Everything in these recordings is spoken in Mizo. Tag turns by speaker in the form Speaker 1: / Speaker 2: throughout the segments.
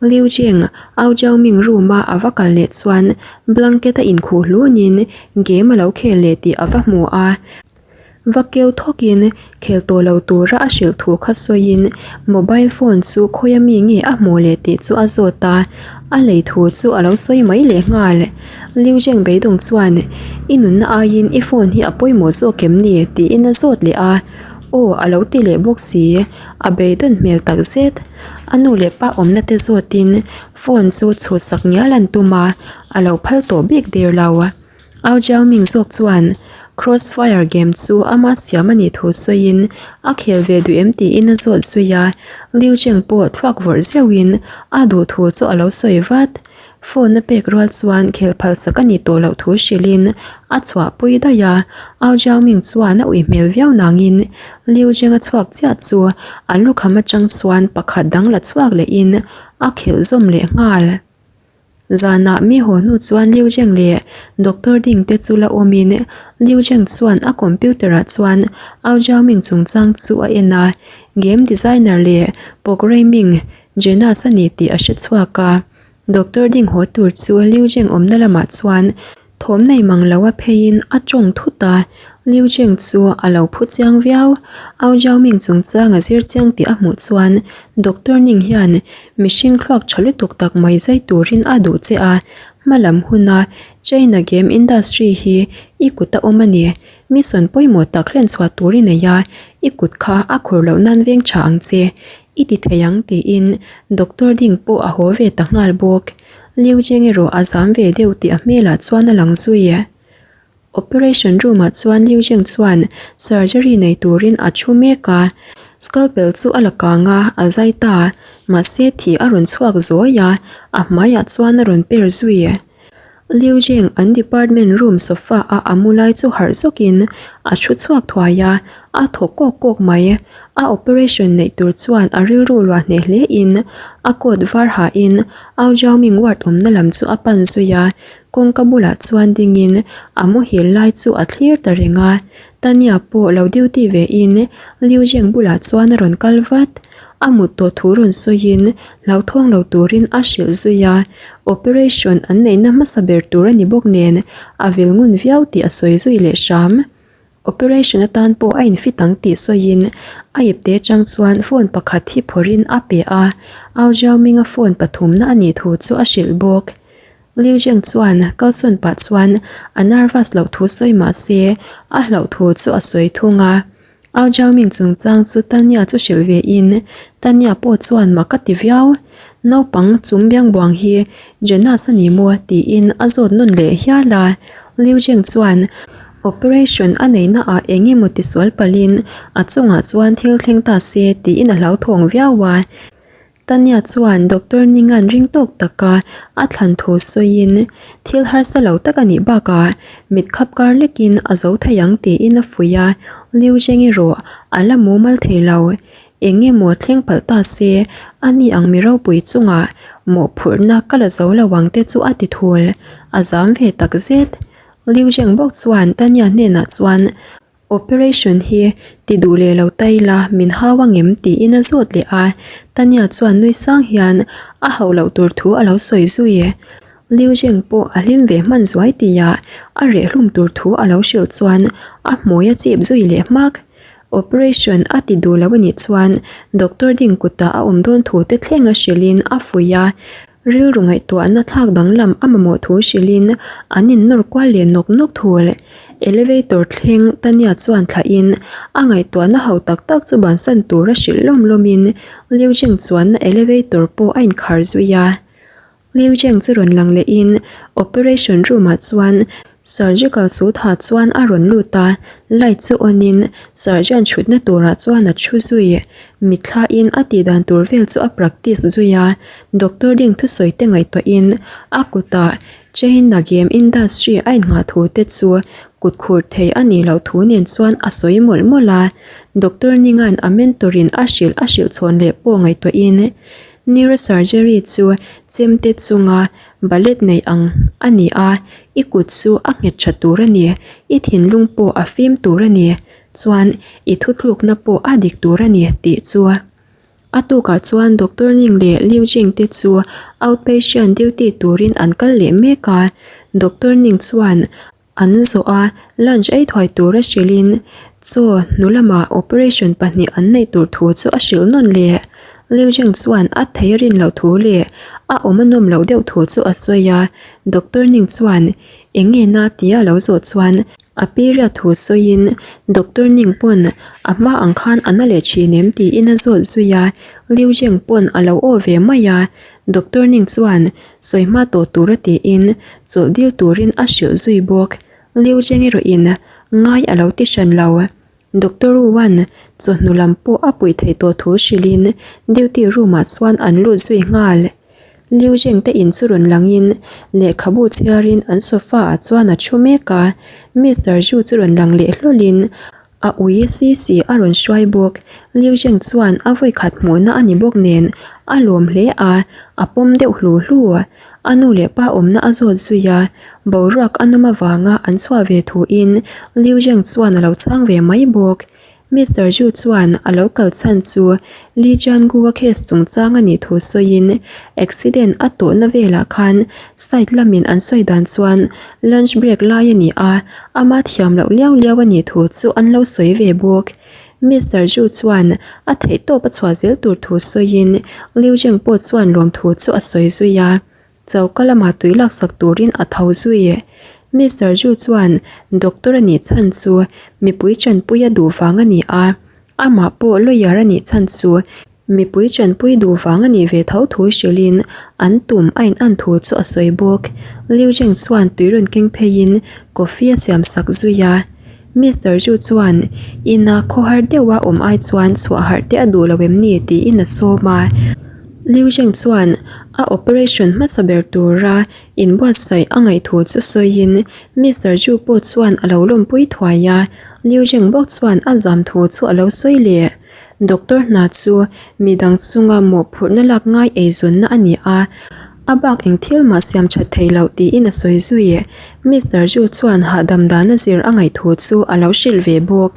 Speaker 1: Liu Jing, Au Jiaoming room-a a va kal leh chuan blanket a inkhuh hlunin game a lo khel leh tih a va hmu a. Va keu thawkin khel tawh lo tura a hrilh thu kha sawiin mobile phone chu khawia mi nge a hmuh leh tih chu a zawt a, a lei thu chu a lo sawi mai leh nghal. Liu Zheng beidawng chuan, I nunna aiin i phone hi a pawimawh zawk em ni? tiin a zawt leh a, Aw a lo ti leh bawk si, a beidawn hmel tak zet. A nu leh pa awmna te zawtin phone chu chhuhsak ngial an tum a, a lo phal tawh bik der lo. Au Jiaoming zawk chuan Crossfire game chu ama siam a nih thu sawiin a khel ve duh em tiin a zawt zui a, Liu Zheng pawh thluak vawrh zeuhin a duh thu chu a lo sawi vat. Phone a pek rual chuan khel phalsak a nih tawh loh thu hrilhin a chhuahpui daih a, Au Jiaoming chuan a ui hmel viau nangin Liu Zheng a chhuak chiah chu a lukham atang chuan pakhat dang la chhuak lehin a khelh zawm leh nghal. Zanah mi haw hnu chuan Liu Zheng leh Doctor Ding te chu la awmin Liu Zheng chuan a computer ah chuan Ao Jiaoming chungchang chu a en a, game designer leh programming genius a ni tih a hre chhuak a. Doctor Ding haw tur chu Liu Zheng awmna lamah chuan Thawm nei mang lo a pheiin a tawng thut a, Liu Zheng chu a lo phu chiang viau. Ao Jiaoming chungchang a zir chiang tih a hmuh chuan Doctor Ning hian mihring thluak tha lutuk tak mai zai turin a duh che a, hma lam huna China game industry hi i kut a awm a ni. Mission pawimawh tak hlen chhuah tur i nei a, i kut kha a khur loh nan veng tha ang che. I ti thei ang tiin Doctor Ding pawh a haw ve ta nghal bawk. Liu Zheng erawh a zam ve deuh tih a hmelah chuan a lang zui. Operation room ah chuan Liu Zheng chuan surgery nei turin a thu mek a, scalpel chu a la kang a, a zai ta. Mahse thi a rawn chhuak zawi a, a hmaiah chuan a rawn per zui. Liu Zheng an department room sofa a a mu lai chu harh zawkin a thu chhuak thuai a, a thaw kawk kawk mai. A operation neih tur chuan a rilru luah hneh hle in a coat var ha in Au Jiaoming ward awmna lam chu a pan zui a, kawngka bulah chuan ding in a muhil lai chu a thlir ta reng a. Tanya pawh lo duty ve in Liu Zheng bulah chuan a rawn kal vat. A mut tawh thu rawn sawiin hlauthawng lo turin a hrilh zui a, operation an neihna hmasa ber tur a ni bawk nen a vil ngun viau tih a sawi zui leh hram. Operation atan pawh a infit ang tih sawiin a ipte atang chuan phone pakhat hi phawrhin a pe a, Au Jiaoming-a phone pathumna a nih thu chu a hrilh bawk. Liu Zheng chuan kalsawn pah chuan a nervous loh thu sawi mah se a hlauh thu chu a sawi thung a. Au Jiaoming chungchang chu Tanya chu hrilh ve in Tanya pawh chuan mak a ti viau. Naupang chum biang buang hi Jonas a ni maw tiin a zawt nawn leh hial a. Liu Zheng chuan operation a neihna ah eng emaw tisual palhin a chungah chuan thil thleng ta se tiin a hlauthawng viau a. Tanya chuan Doctor Ningan ring tawk taka a thlan thu sawiin thil harsa lo tak a nih bakah mit khap kar lekin a zo thei ang tiin a fuih a, Liu Zheng erawh a la mumal thei lo. Eng nge maw thleng palh ta se, a ni ang mi ropui chungah mawhphurhna ka la zo lo ang te chu a ti thul, a zam ve tak zet. Liu Zheng bawk chuan Tanya hnenah chuan Operation hi ti duh leh lo ta ila min hau ang em tiin a zawt leh a, Tanya chuan nui sang hian a hauh loh tur thu a lo sawi zui. Liu Zheng pawh a hlim ve hman zuai tihah a reh hlum tur thu a lo hrilh chuan a hmui a chip zui leh hmak. Operation a ti duh lo a nih chuan doctor ding kutah a awm dawn thu te thleng a hrilhin a fuih a, Rilru ngaihtuahna thlak danglam a mamawh thu hrilhin an innawr kual leh nawk nawk thul. Elevator thleng Tanya chuan thlahin a ngaihtuahna ho tak tak chu bansan tura hrilh lawm lawmin Liu Zheng chuanna elevator pawh a inkhar zui a. Liu Zheng chu rawn lang lehin operation room ah chuan Surgical suit ha chuan a rawn lut a, light chu on in surgeon thutna turah chuan a thu zui. Mitthla in a tih dan tur vel chu a practice zui a, doctor ding thusawi te ngaihtuah in a kutah China game industry a innghah thu te chu kut khur thei a nih loh thu nen chuan a sawi mawlh mawlh a. Doctor Ninga'n a mentor in a hrilh a hrilh chhawn leh pawh ngaihtuah in neurosurgery chu chemte chunga Ballet nei ang a ni a, i kut chu a nghet tha tur a ni, i thinlung pawh a fim tur a ni, chuan i thutlukna pawh a dik tur a ni tih chu. A tukah chuan Doctor Ning leh Liu Jing te chu outpatient duty turin an kal leh mek a, Doctor Ning chuan an zawh a, lunch ei thuai tura hrilhin chaw hnu lamah operation pahnih an neih tur thu chu a hrilh nawn leh. Liu Jing chuan a thei a rin loh thu leh a awm a nawm loh deuh thu chu a sawi a, Doctor Ning chuan eng nge na tia a lo zawh chuan A period thu sawiin Doctor Ning pawn a hma ang khan a na leh thin em tiin a zawt zui a, Liu Zheng pawn a lo aw ve mai a, Doctor Ning chuan sawi hma tawh tura tiin chawlh dil turin a hrilh zui bawk. Liu Zheng erawhin ngai a lo ti hran lo. Doctor Wu-a'n chawhnu lam pawh a puih theih tawh thu hrilhin duty room-ah chuan an lut zui nghal. Liu Zheng te in chu rawn langin lehkhabu chhiarin an sofa ah chuan a thu mek a, Mister Zhu chu rawn lang leh hlawlhin a ui si si a rawn hruai bawk. Liu Zheng chuan a vawikhat hmuhna a ni bawk nen a lawm hle a, a pawm deuh hlu hlu. A nu leh pa awmna a zawt zui a, boruak a nawm avanga an chhuah ve thuin Liu Zheng chuan a lo chhang ve mai bawk. Mister Zhu chuan a lo kal chhan chu Li Jiangu-a case chungchang a nih thu sawiin accident a tawhna velah khan site lamin an sawi dan chuan lunch break lai a ni a, ama thiam loh liau liau a nih thu chu an lo sawi ve bawk. Mister Zhu chuan a theihtawp a chhuah zel tur thu sawiin Liu Zheng pawh chuan lawmthu chu a sawi zui a. Choka lamah tui laksak turin a tho zui. Mister Zhu chuan doctor a nih chhan chu mipui chanpui a duh vang a ni a, amah pawh lawyer a nih chhan chu mipui chanpui duh vang a nih ve tho thu hrilhin an tum a in-an thu chu a sawi bawk. Liu Zheng chuan tui rawn keng pheiin coffee a siam sak zui a. Mister Zhu chuan ina khawhar deuha awm ai chuan chhuah harh te a duh lo em ni tiin a sawm a. Liu Zheng chuan a operation hmasa ber tura inbuatsaih a ngaih thu chu sawiin Mister Zhu pawh chuan a lo lawmpui thuai a, Liu Zheng bawk chuan a zam thu chu a lo sawi leh. Doctor hna chu midang chunga mawhphurhna lak ngai eizawnna a ni a, a bak eng thil mah siam that thei loh tiin a sawi zui. Mister Zhu chuan hahdam dana zir a ngaih thu chu a lo hrilh ve bawk.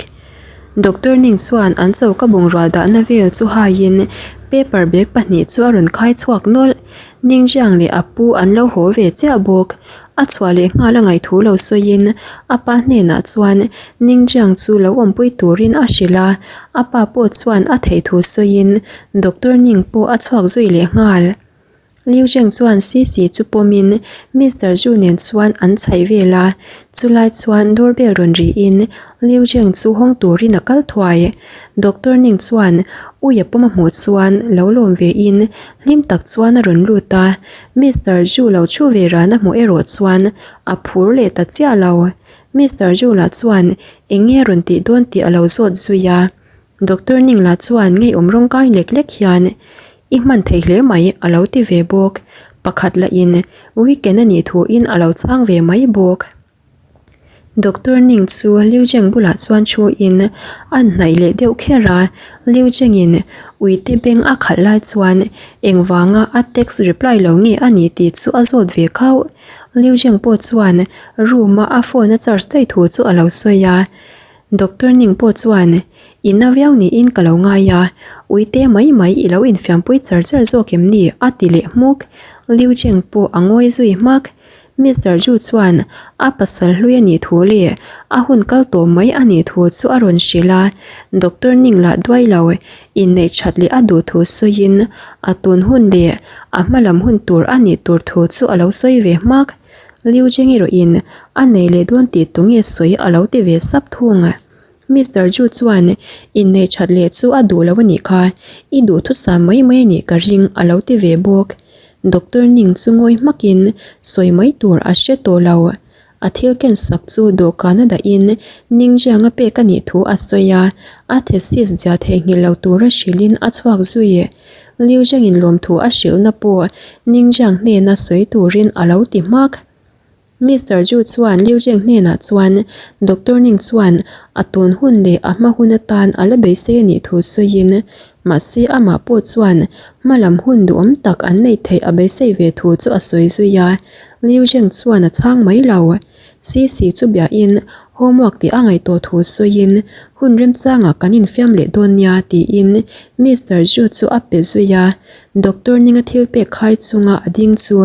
Speaker 1: Doctor Ning chuan an choka bungrua dahna vel chu haiin paper bag pahnih chu a rawn khai chhuak nawlh. Ning Jiang leh a pu an lo haw ve chiah bawk. A chhuah leh nghal a ngaihthu lo sawiin a pa hnenah chuan Ning Jiang chu lo awmpui turin a hrilh a, a pa pawh chuan a theih thu sawiin Doctor Ning pawh a chhuak zui leh nghal. Liu Zheng chuan Sisi chu pawmin Mister Zhu nen chuan an chhaih vel a, chulai chuan doorbell rawn rihin Liu Zheng chu hawng turin a kal thuai. Doctor Ning chuan Uia pawm a hmuh chuan lo lawm vein hlim tak chuan a rawn lut a, Mister Zhu lo thu ve ran a hmuh erawh chuan a phur leh ta chiah lo. Mister Zhu lah chuan eng nge a rawn tih dawn tih a lo zawt zui a. Doctor Ning lah chuan ngeiawm rawng kai lek lek hian I hman thei hle mai a lo ti ve bawk. Pakhat lah in weekend a nih thu in a lo chhang ve mai bawk. Doctor Ning chu Liu Zheng bulah chuan thu in an hnaih leh deuh kher a, Liu Zheng in uite beng a khalh lai chuan engvanga a text reply lo nge a ni tih chu a zawt ve khauh. Liu Zheng pawh chuan room a a phone a charge daih thu chu a lo sawi a. Doctor Ning pawh chuan, I na viau niin ka lo ngai a, uite mai mai i lo infiampui char char zawk em ni? a ti leh hmuk. Liu Cheng pawh a ngawi zui hmak. Mister Zhu chuan a pasal hlui a nih thu leh a hun kal tawh mai a nih thu chu a rawn hrilh a, Doctor Ning lah duai lo inneih that leh a duh thu sawiin a tun hun leh a hma lam hun tur a nih tur thu chu a lo sawi ve hmak. Liu Jing erawhin a nei leh dawn tih tu nge sawi a lo ti ve sap thung. Mister Zhu chuan inneih that leh chu a duh lo a nih kha, i duhthusam mai mai a nih ka ring a lo ti ve bawk. Doctor Ning chu ngawi hmakin sawi mai tur a hre tawh lo. A thil ken sak chu dawhkan a dahin Ning Jiang a pek a nih thu a sawi a, a thesis zia theihnghilh lo tura hrilhin a chhuak zui. Liu Zhengin lawmthu a hrilhna pawh Ning Jiang hnena sawi turin a lo ti hmak. Mister Zhu chuan Liu Zheng hnenah chuan Doctor Ning chuan a tun hun leh a hma hun atan a la beisei a nih thu sawiin mahse amah pawh chuan hma lam hun duhawm tak an neih theih a beisei ve thu chu a sawi zui a. Liu Zheng chuan a chhang mai lo. Sisi chu biahin homework tih a ngaihtuah thu sawiin hun remchangah kan infiam leh dawn nia tiin Mister Zhu chu a pe zui a. Doctor Ninga thil pek khai chunga a ding chu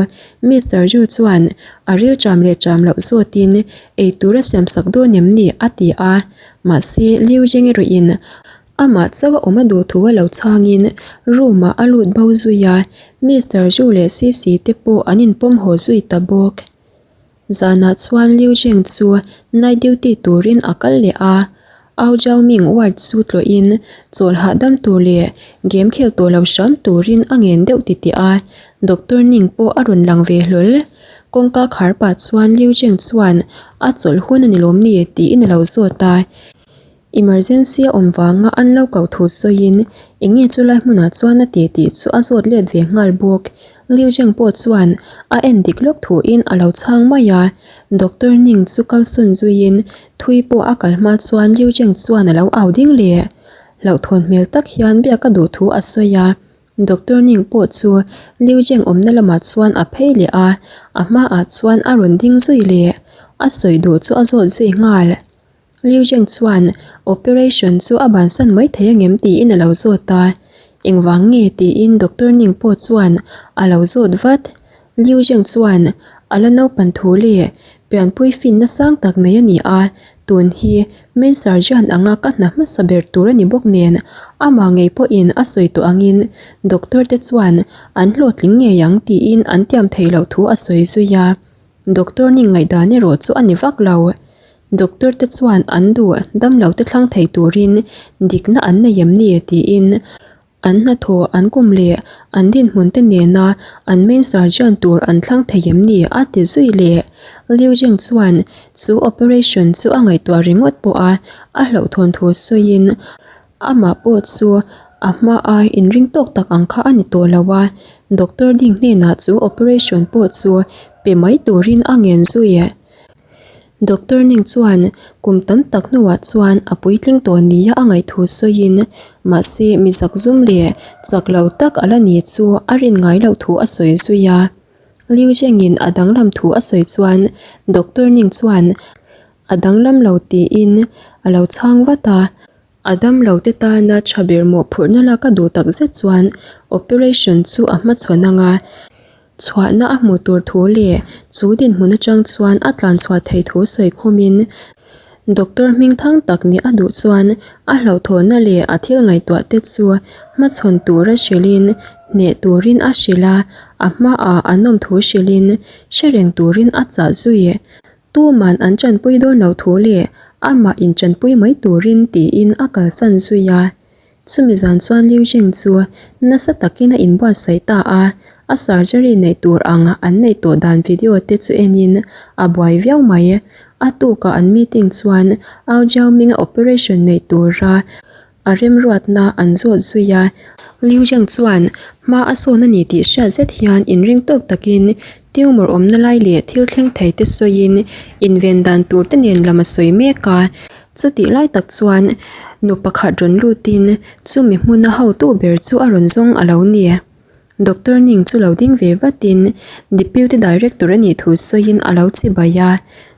Speaker 1: Mister Zhu chuan a ril ṭam leh ṭam loh zawtin ei tur a siamsak dawn em ni a ti a. Mahse Liu Zheng erawhin Amah chauh a awm a duh thu a lo chhangin room ah a lut bo zui a, Mister Zhu leh Sisi te pawh an inpawm haw zui ta bawk. Zanah chuan Liu Zheng chu night duty turin a kal leh a, Ao Jiaoming ward chu tlawhin chawl hahdam tur leh game khel tawh lo hram turin a ngen deuh titih a, Doctor Ning pawh a rawn lang ve hlawl. Kawngka khar pah chuan Liu Zheng chuan a chawlh hun a ni lawm ni tiin a lo zawt a. Emergency a awm vanga an lo koh thu sawiin eng nge chu lai hmunah chuan a ti tih chu a zawt let ve nghal bawk. Liu Zheng pawh chuan a en dik lawk thuin a lo chhang mai a. Doctor Ning chu kalsawn zuiin thui pawh a kal hma chuan Liu Zheng chuan a lo au ding leh. Hlauhthawn hmel tak hian biak a duh thu a sawi a. Doctor Ning pawh chu Liu Zheng awmna lamah chuan a phei leh a, a hmaah chuan a rawn ding zui leh. A sawi duh chu a zawt zui nghal. Liu Zheng chuan operation chu a bansan mai thei angem tiin a lo zawt a, engvang nge tiin Doctor Ning pawh chuan a lo zawt vat. Liu Zheng chuan a la naupan thu leh pianpui finna sang tak nei a ni a, tun hi main surgeon anga ka hna hmasa ber tur a ni bawk nen amah ngei pawhin a sawi tawh angin doctor te chuan an hlawhtling ngei ang tiin an tiam thei loh thu a sawi zui a. Doctor Ning ngaihdan erawh chu a ni vak lo. Doctor te chuan an duh damlo te thlang thei turin dikna an nei em ni tiin an hnathawh an kum leh an dinhmun te nena an main surgeon tur an thlang thei em ni a ti zui leh. Liu Zheng chuan chu operation chu a ngaihtuah ringawt pawh a a hlauhthawn thu sawiin amah pawh chu a hma a inring tawk tak ang kha a ni tawh lo a, doctor ding hnenah chu operation pawh chu pe mai turin a ngen zui. Doctor Ning chuan kum tam tak hnuah chuan a puitling tawh nia a ngaih thu sawiin mahse mi zakzum leh chak lo tak a la ni chu a rin ngai loh thu a sawi zui a. Liu Zhengin a danglam thu a sawi chuan Doctor Ning chuan a danglam lo tiin a lo chhang vat a. A damlo te tana tha ber mawhphurhna lak a duh tak zet chuan operation chu a hmachhawn ang a, chhuahna a hmuh tur thu leh chu dinhmun atang chuan a tlan chhuah theih thu sawi khumin doctor hming thang tak nih a duh chuan a hlauhthawhna leh a thil ngaihtuah te chu hmachhawn tura hrilhin hneh turin a hrilh a, a hmaah an awm thu hrilhin hre reng turin a chah zui. Tuman an tanpui dawn lo thu leh amah intanpui mai turin tiin a kalsan zui a. Chumi zan chuan Liu Zheng chu nasa takin a inbuatsaih ta a, a surgery neih tur ang an neih tawh dan video te chu enin a buai viau mai. A tukah an meeting chuan Ao Jiaoming-a operation neih tura A remruatna an zawt zui a, Liu Zheng chuan hma a sawn a ni tih hriat zet hian inring tawk takin tumor awmna lai leh thil thleng thei te sawiin inven dan tur te nen lam a sawi mek a. Chutih lai tak chuan nu pakhat rawn lutin chumi hmuna hotu ber chu a rawn zawng a lo ni. Doctor Ning chu lo ding ve vatin Deputy Director a nih thu sawiin a lo chibai a,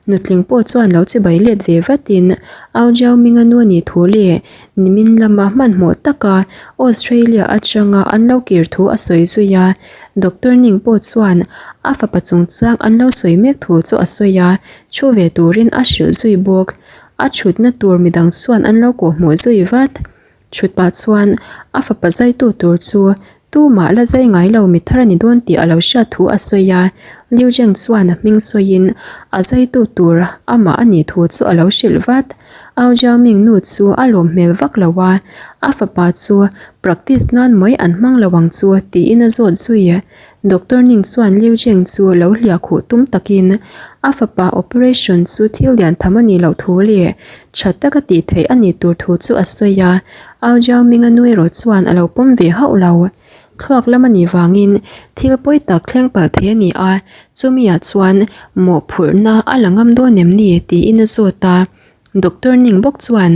Speaker 1: nutling pawh chuan lo chibai let ve vatin Au Jiaoming-a nu a nih thu leh nimin lama hmanhmawh taka Australia atanga an lo kir thu a sawi zui a, Doctor Ning pawh chuan a fapa chungchang an lo sawi mek thu chu a sawi a, thu ve turin a hrilh zui bawk. A thutna tur midang chuan an lo kawhhmuh zui vat. Chhut pah chuan a fapa zaitu tur chu tumah la zai ngai lo mi thar a ni dawn tih a lo hriat thu a sawi a, Liu Zheng chuan a hming sawiin a zaitu tur amah a nih thu chu a lo hrilh vat. Ao Jiaoming nu chu a lawm hmel vak lo a, a fapa chu practice nan mai an hmang lo ang chu tiin a zawt zui. Doctor Ning chuan Liu Zheng chu lo hliah khuh tum takin a fapa operation chu thil lian tham a nih loh thu leh tha taka tih theih a nih tur thu chu a sawi a, Ao Jiaoming-a nu erawh chuan a lo pawm ve hauh lo. Thluak lam a nih vangin thil pawi tak thleng palh thei a ni a, chumiah chuan mawhphurhna a la ngam dawn em ni tiin a zawt a. Doctor Ning bawk chuan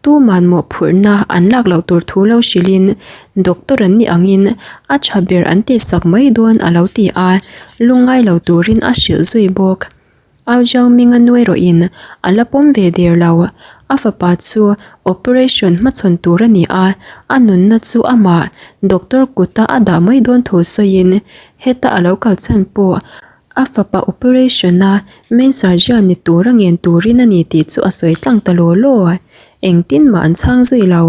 Speaker 1: tuman mawhphurhna an lak loh tur thu lo hrilhin doctor an nih angin a tha ber an tihsak mai dawn a lo ti a, lungngai lo turin a hrilh zui bawk. Au Jiaoming-a nu erawhin a la pawm ve der lo. A fapa chu operation hmachhawn tur a ni a, a nunna chu amah doctor kuta a dah mai dawn thu sawiin heta a lo kal chhan pawh a fapa operation-a main surgeon ni tura ngen turin a ni tih chu a sawi tlang ta law law. Engtin mah an chhang zui lo.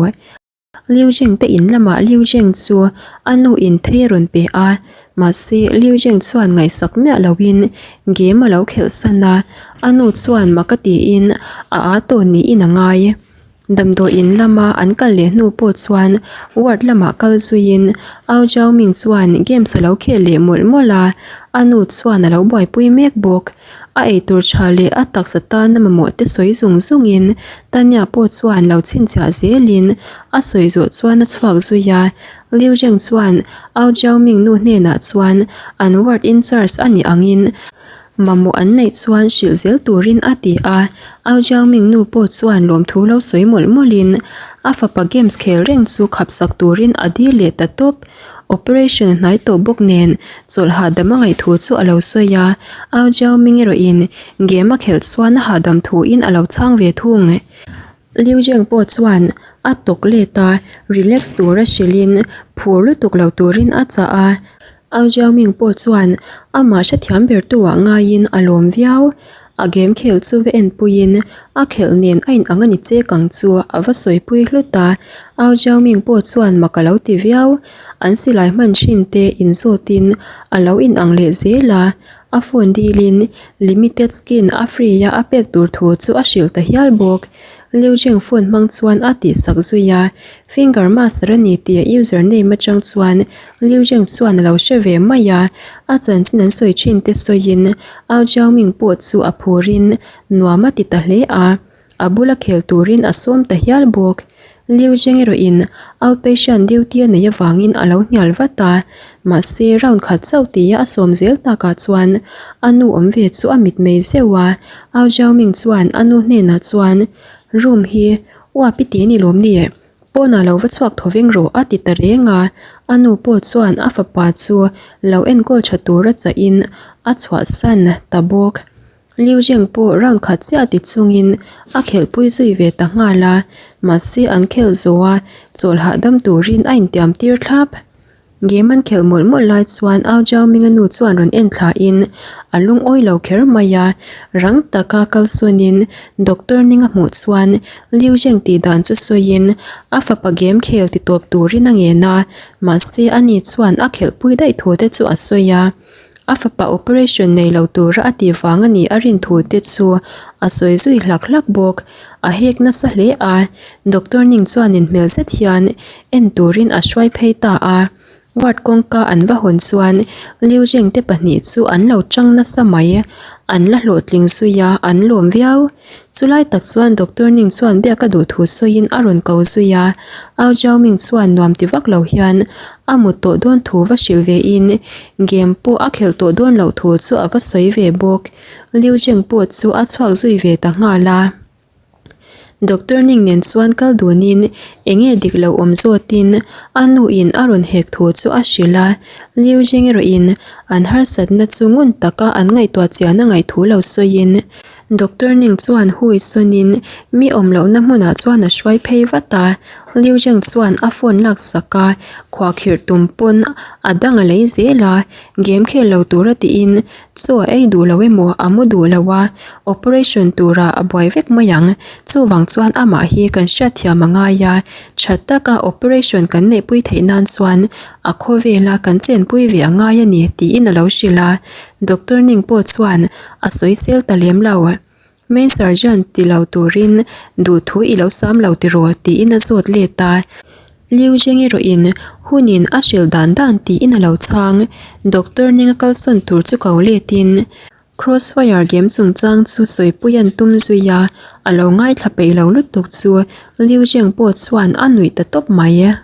Speaker 1: Liu Zheng te in lamah Liu Zheng chu a nu in thei a rawn pe a, mahse Liu Zheng chuan ngaihsak miah loin game a lo khelh san a, a nu chuan mak a tiin a aa tawn niin a ngai. Damdawi in lama an kal leh hnu pawh chuan ward lamah kal zuiin Au Jiaoming chuan games a lo khel leh mawlh mawlh a, a nu chuan a lo buaipui mek bawk. A eitur tha leh a taksa tana mamawh te sawi zung zungin Tanya pawh chuan lo chhinchhiah zelin a sawi zawh chuan a chhuak zui a. Liu Zheng chuan Au Jiaoming nu hnenah chuan an ward in charge a nih angin mamawh an neih chuan hrilh zel turin a ti a. Au Jiaoming nu pawh chuan lawmthu lo sawi mawlh mawlhin a fapa games khel reng chu khapsak turin a dil leh ta tawp. Operation a hnai tawh bawk nen chawlh hahdam a ngaih thu chu a lo sawi a, Au Jiaoming erawhin game a khelh chuan a hahdam thuin a lo chhang ve thung. Liu Zheng pawh chuan a tawk let a, relax tura hrilhin phur lutuk lo turin a chah a. Au Jiaoming pawh chuan amah hrethiam ber tu ah ngaiin a lawm viau. A game khel chu va enpuiin a khelh nen a inang a ni chek ang chu a va sawipui hlut a. Au Jiaoming pawh chuan mak a lo ti viau. An silai hman thin te inzawtin a lo inang leh zel a. A phone dilin limited skin a free a a pek tur thu chu a hrilh ta hial bawk. Liu Zheng phone hmang chuan a tihsak zui a, Finger Master a ni tih a user name atang chuan Liu Zheng chuan a lo hre ve mai a, a chanchin an sawi thin te sawiin Ao Jiaoming pawh chu a phurin nuam a ti ta hle a, a bula khel turin a sawm ta hial bawk. Liu Zheng erawhin outpatient duty a neih avangin a lo hnial vat a, mahse round khat chauh tia a sawm zel takah chuan a nu awm ve chu a mitmei zeuh a, Ao Jiaoming chuan a nu hnenah chuan room hi uap i ti a ni lawm ni? Pawnah lo va chhuak thaw veng rawh a ti ta reng a, a nu pawh chuan a fapa chu lo enkawl tha tura chahin a chhuahsan ta bawk. Liu Zheng pawh round khat chiah ti chungin a khelhpui zui ve ta nghal a, mahse an khelh zawh a, chawlh hahdam turin a intiam tir thlap. Game an khelh mawlh mawlh lai chuan Au Jiaoming-a nu chuan rawn en thlahin a lungawi lo kher mai a, rang taka kalsawnin doctor ning a hmuh chuan Liu Zheng tih dan chu sawiin a fapa game khel ti tawp turin a ngen a, mahse ani chuan a khelhpui daih thu te chu a sawi a. A fapa operation nei lo tura a tih vang a nih a rin thu te chu a sawi zui hlak hlak bawk. A hek nasa hle a, doctor Ning chuan inhmel zet hian en turin a hruai phei ta a. Ward kawngka an va hawn chuan Liu Zheng te pahnih chu an lo chang nasa mai. An la hlawhtling zui a, an lawm viau. Chulai tak chuan Doctor Ning chuan biak a duh thu sawiin a rawn ko zui a, Au Jiaoming chuan nuam ti vak lo hian a mut tawh dawn thu va hrilh ve in game pawh a khelh tawh dawn loh thu chu a va sawi ve bawk. Liu Zheng pawh chu a chhuak zui ve ta nghal a. Doctor Ning nen chuan kal dunin enge dik lo awm zawtin a nu in a rawn hek thu chu a hrilh a, Liu Zheng erawhin an harsatna chu ngun taka an ngaihtuah chian a ngaih thu lo sawiin Doctor Ning chuan hui sawnin mi awm lohna hmunah chuan a hruai phei vat a, Liu Zheng chuan a phone lak sak a, khuahkhirh tum pawn a dang a lei zel a, game khel lo tura tiin chaw a ei duh lo emaw a mu duh lo a, operation tura a buai vek mai ang, chuvang chuan amah hi kan hriatthiam a ngai a, tha taka operation kan neihpui theih nan chuan a khawvela kan chenpui ve a ngai a ni tiin a lo hrilh a, Doctor Ning pawh chuan A sawisel ta lem lo. Main Sergeant ti lo turin duhthu i lo sam lo tiraw tiin a zawt let a. Liu Zheng erawhin hunin a hrilh dan dan tiin a lo chhang. Doctor Ning a kalsawn tur chu ko letin Crossfire game chungchang chu sawipui an tum zui a, a lo ngaithla peih lo lutuk chu Liu Zheng pawh chuan a nuih ta tawp mai.